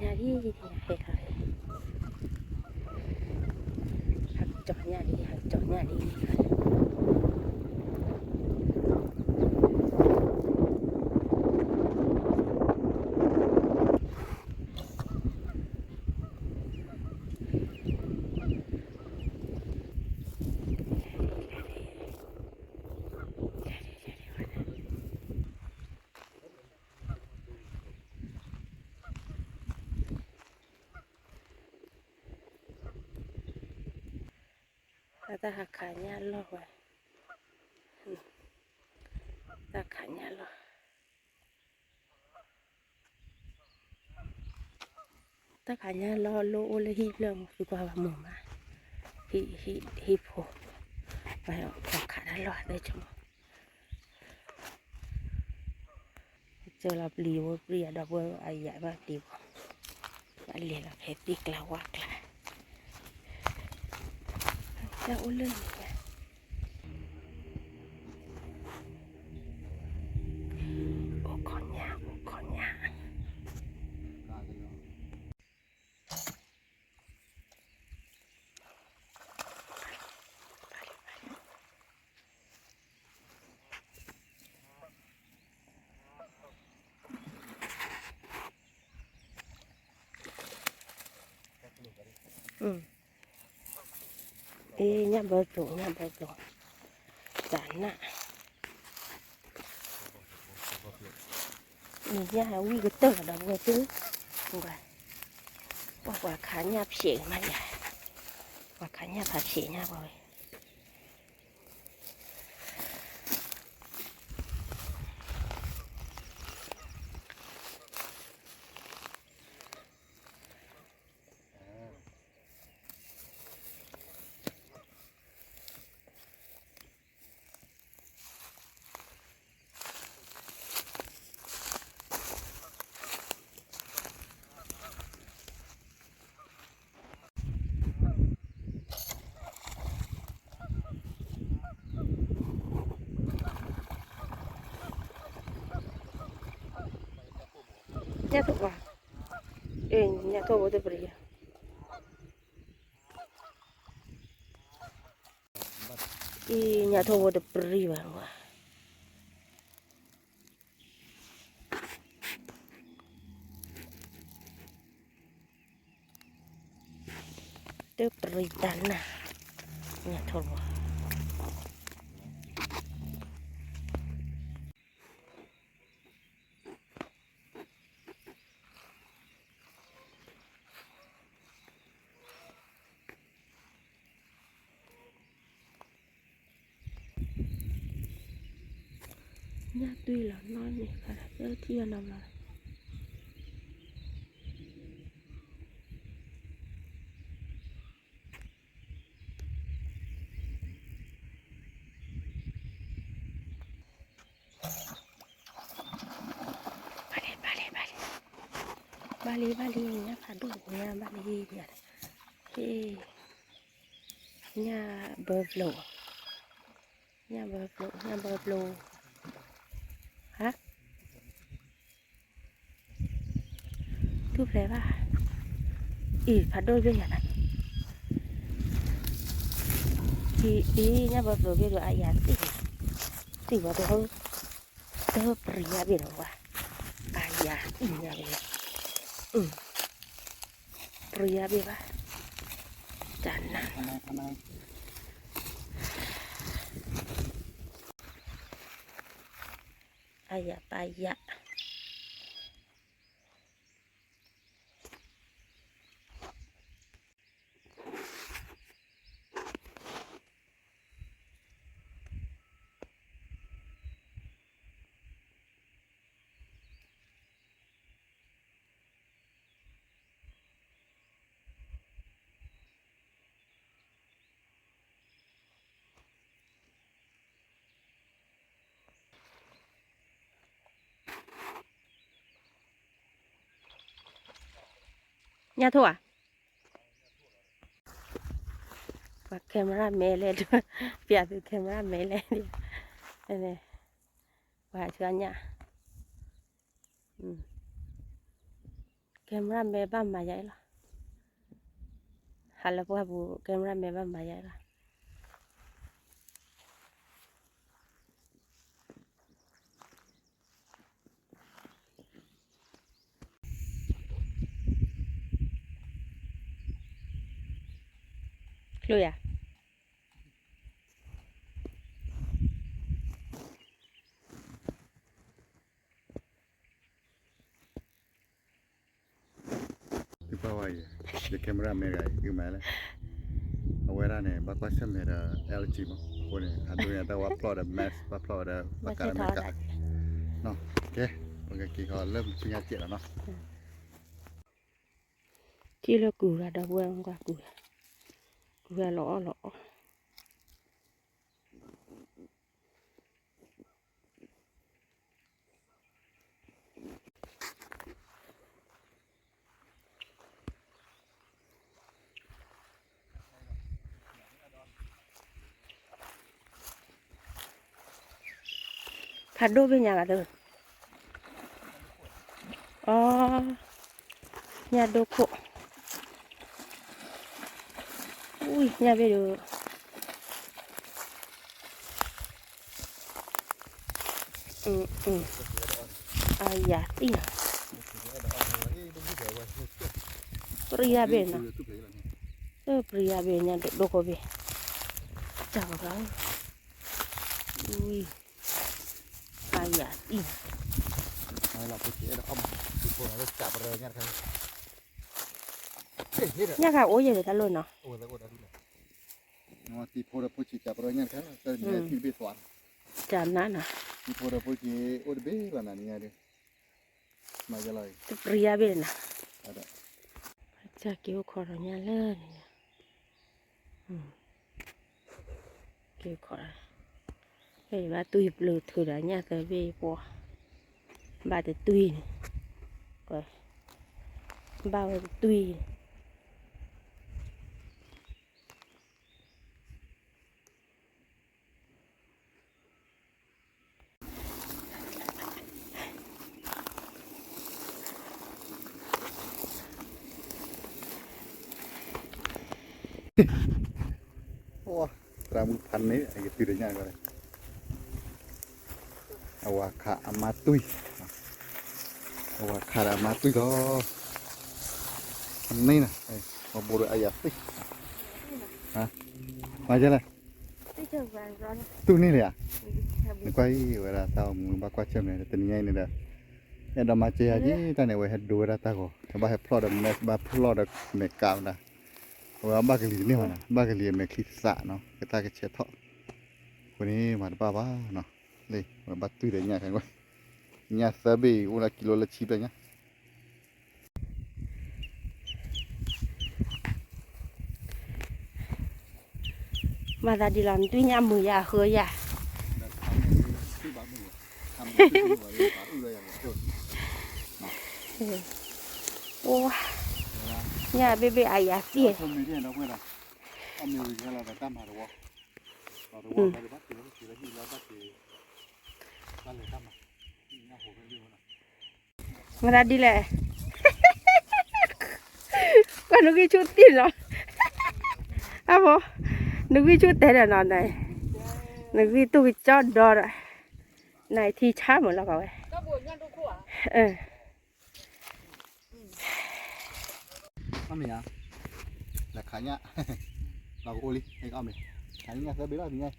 ညၣ်လံ, ဟဲခါလံ, ဟးကစီၤညၣ်လံ, ဟးကစီၤညၣ်လံ. တၢ်ဟးခးညၣ်လီၢ်ဝဲ, တၢ်ခးညၣ်လီၢ်, တၢ်ခးညၣ်လီၢ် လီၢ်အိၣ်လၢဟံၣ်ဖျၢၣ်မူ သုကွၢ်ဘၣ်မုာ်မး, ဟံၣ်ဖိ, ပှၤခးတၢ်လီၢ်သၢဆိကမိၣ် ကစၢၢ်လီၤပျံၤဝဲပျံၤအဒီပုၢ်ဝဲၢ်အယၤဘၣ်ပျံၤဘၣ်, ဘၣ်လဲၤလီၤဖဲသ့ၣ်ကျါဝၣ်ကျါ, တၢ်အိၣ်လၢန့ၣ်ညါ, အိၣ်ခိးညၣ် အိၣ်ခိးညၣ်. အ့ ညၣ်ဘၢကျိၤ ညၣ်ဘၢကျိၤ, တၢ်နၢ်, ညၣ်ဝံၣ်ကတၢၢ်ဒီပုၢ်ဝဲၢ်သ့ၣ်, ပှၤခးညၣ်ဖျဲးမးယၤ, ပှၤခးညၣ်ဖးဖျဲးညၣ်ပှၤဝဲ ညၣ်ထိၣ်ဝါ, အ့ ညၣ်ထိၣ်ဝါတပရံယၤ, အ့ ညၣ်ထိၣ်ဝါတပရံဘၣ်ဝဲ. တပရံတၢ်နၢ်, ညၣ်ထိၣ်ဝါ. ညၣ်တွံၢ်လီၤနီၢ်န့ၣ် ခါလၢထံၣ်အနီတဘျီလီၤ. ဘၣ်လံ ဘၣ်လံ ဘၣ်လံ, ဘၣ်လံ ဘၣ်လံ, ညၣ်ဖးဒိၣ်ညါ ဘၣ်လံ, ဟ့ၣ်, ညၣ်ဘၢဖျိ, ညၣ်ဘၢဖျိ, ညၣ်ဘၢဖျိ, ဟါ ထူၣ်ဖျဲးဘၣ်, အံၤ ဖးဒိၣ်တဘ့ၣ်ညါ, အံၤ အံၤ ညၣ်ဘၢဖျိဘ့ၣ်ဒီး အယၤသံၣ်, သံၣ်ဝဲတဟၢ, တဟၢပရံယါဘ့ၣ်ဒီးဝဲ, အယၤသံၣ်ညါဘ့ၣ်, ပရံယါဘ့ၣ်ဘၣ်, တၢ်နၢ် အယၤပာ်ယၤ. ညၣ်ထိၣ်ဧါ, ပှၤ camera မဲလဲၣ်, ပျးသု camera မဲလဲၣ်, ပှၤဆှၢညၣ်, camera cameraman ဘၣ်မၤယၤအံၤလီၤ. ဟးလၢပှၢ်ပူၤ cameraman ဘၣ်မၤယၤအံၤလီၤ. ချူယၤ သုကွၢ်ဝဲအံၤ ယ cameraman ဂၤအံၤ အုမၤလဲၣ်, အဝဲဒၣ်န့ၣ် ဘၣ်ကွၢ်ဆၢၣ်မဲာ်ဒီး L G မး, အဃိန့ၣ် အဒိန့ၣ် တၢ်ဝဲဖျီၣ်ဒီး mask ဘၣ်ဖျီၣ်ဝဲဒီး ဘၣ်ကးဒီးမဲာ်ကး, ကဲ, ပကက့ၤဃီလၢဆူညါစဲးလီၤနီၤ. ထံၣ်လၢကူၢ်ဂၤဒီပုၢ်ဝဲၢ် ကွၢ်ကူၢ်, ကူၢ်ဂၤလီၤအီၣ်လီၤအီ ဖးဒိၣ်ဘ့ၣ်ညါဂၤသၢ, အီ, ညၣ်ဒိခိၣ်, အူ, ညၣ်ဘ့ၣ်ဒိ အယၤသံၣ်, ပြံယါဘ့ၣ်နီၤ, ပြံယါဘ့ၣ်ညါဒိၣ်ဒိၣ်ကိးဘ့ၣ်, တၢ်ဂီၤဂၤ, အယၤသံၣ်, ညၣ်ခါအိၣ်ယဲၢ်ဒီးတၢ်လိၣ်နီၤ, တံၤဖိဒီးဖိဆံးကပရၢညါတခါ, တၢ်နါနီၤ, တံၤဖိဒီးဖိဆံးအိၣ်တဘ့ၣ်လီၤနၤနံၤညါဒီး, မၤယလီၤ, တပြံယါဘ့ၣ်နၤ, ကၢ်က့ၤအိၣ်ခိးဒီးညါလၢနံၤညါ, က့ၤအိၣ်ခိး, ဖဲယဘၣ်တွံၢ်ပျုၤထုးဒီးညၣ်သၢဘ့ၣ်ပှီၤ, ဘၣ်တတွံၢ်န့ၣ်, ဘၣ်ဝဲတတွံၢ်န့ၣ် သရၣ်မုၣ်ဖးန့ၣ် အက့ၤတုၤဒီးညၣ်ကီး, အဝၤခးအမါတွံၢ်, အဝၤခးဒီးအမါတွံၢ်လီၤ, န့ၣ်နီၤ, အဘိဒီးအယၤသံၣ်, မၤကလဲၣ်, တူၢ်န့ၢ်လံဧါ, နကွၢ်အံၤဝဲဒၣ်တၢ်အိၣ်မူဘၣ်ကွၢ်ဆၢၣ်မဲာ် တနံၤညါအံၤန့ၣ်ဒီး, အဲၣ်ဒိးမၤစၢၤယၤက့ၤတၢ်န့ၣ် အဝဲဟဲဒိဝဲဒၣ်တၢ်ဂီၤ, ဘၣ်ဟဲဖျီၣ်ဒီးမဲာ် ဘၣ်ဖျီၣ်ဒီးမဲာ်ကးမတၤ, အဝဲဘၣ်ကလံၤတန့ၢ်ဘၣ်နီၤ, ဘၣ်ကလံၤအမဲာ်ချံသးနီၤ, ကတၢ်ကဆဲးထီၣ်, အဃိန့ၣ်မၤတဘၣ်ဘၣ်နီၤ, လၢအဝဲဘၣ်တွံၢ်ဒီးညၣ်ခဲ, ညၣ်သၢဘ့ၣ်အံၤအိၣ်လၢကံလိလၢဆံဘျဲၣ်ညါ မၤသးဒ်လီၤ နတွံၢ်ညၣ်မုာ်ယၤအဃၢယၤ, အိ, ညၣ်ဘ့ၣ်ဘ့ၣ်အယၤသံၣ်, မၤသးဒ်လဲၣ်, ကွၢ်နဂံၢ်ဆူၣ်တံၢ်လီၤ, အဘိ, နဂံၢ်ဆူၣ်တဲဒီးနီၤ, နဂံၢ်တူၢ်ကကၠီဒီဒီး, နထံဆါမုာ်လီၤကဝဲ, အီၣ်မ့ၤဧါ, လဲၤခးညၣ်, လီၤကအိၣ်လံ, အီၣ်မ့ၤ, ခးညၣ်သၢဘ့ၣ်လီၤ,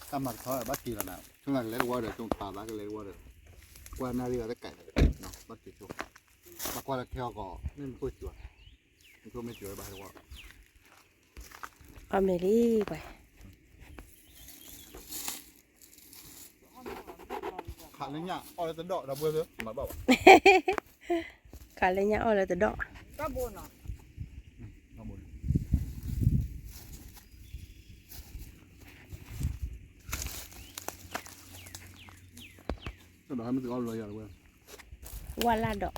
တၢ်မၤကထီဘၣ်က့ၤလီၤနၤ, ဆိကမိၣ်ကလဲၤတဝီဒီး ကၠိခးဘၣ်ကလဲၤတဝီဒီး, ကွၢ်နၣ်ရံၣ်ဂၤတကး, ဘၣ်က့ၤဆိ, ဘၣ်ကွၢ်လၢခဲအီၤကီး, မ့ၢ်မ့ၢ်ကိၣ်စူၤ, မ့ၢ်ကိၣ်မ့ၢ်စူၤဘၣ်တဝီ, အီၣ်မ့ၤလံကွၢ် ခးလၢညၣ်အီၣ်လၢတဒီးဒီပုၢ်ဝဲၢ်, မၤဘၣ်ဘၣ်, ခးလၢညၣ်အီၣ်လၢတဒီး, တဒီးဟဲမ့ၢ်သုအီၣ်လၢယၤတဝဲ, ဝါလၢ်ဒီး,